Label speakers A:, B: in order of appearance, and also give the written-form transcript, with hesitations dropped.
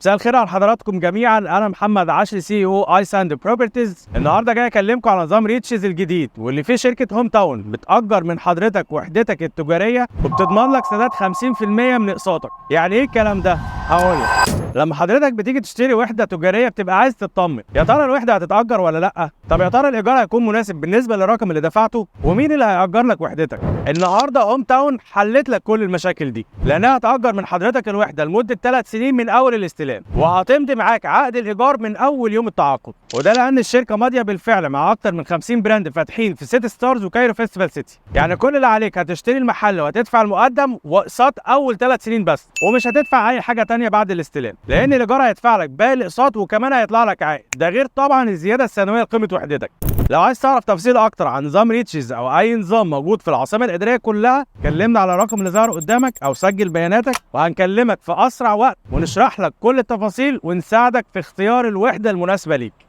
A: مساء الخير على حضراتكم جميعا. انا محمد عشري، CEO ايساند Properties. النهارده جاي اكلمكم على نظام ريتشز الجديد، واللي فيه شركة هوم تاون بتأجر من حضرتك وحدتك التجارية وبتضمن لك سداد 50% من اقساطك. يعني ايه الكلام ده؟ هقول لك. لما حضرتك بتيجي تشتري وحده تجارية بتبقى عايز تطمن، يا ترى الوحدة هتتأجر ولا لا؟ طب يا ترى الايجار هيكون مناسب بالنسبة للرقم اللي دفعته؟ ومين اللي هيأجر لك وحدتك؟ النهارده هوم تاون حلت لك كل المشاكل دي، لانها هتأجر من حضرتك الوحدة لمدة 3 سنين من اول الاستلام، وهتمضي معاك عقد الايجار من اول يوم التعاقد. وده لان الشركة ماضيه بالفعل مع اكتر من 50 brand فاتحين في سيتي ستارز وكايرو فيستيفال سيتي. يعني كل اللي عليك هتشتري المحل وهتدفع المقدم واقساط اول 3 سنين بس، ومش هتدفع اي حاجة تانية بعد الاستلام، لان الايجار هيدفع لك باقي الاقساط وكمان هيطلع لك عائد، ده غير طبعا الزيادة السنوية لقيمة وحدتك. لو عايز تعرف تفاصيل اكتر عن نظام ريتشز او اي نظام موجود في العاصمة الادارية كلها، كلمنا على الرقم اللي ظهر قدامك او سجل بياناتك وهنكلمك في اسرع وقت ونشرح لك كل التفاصيل ونساعدك في اختيار الوحدة المناسبة ليك.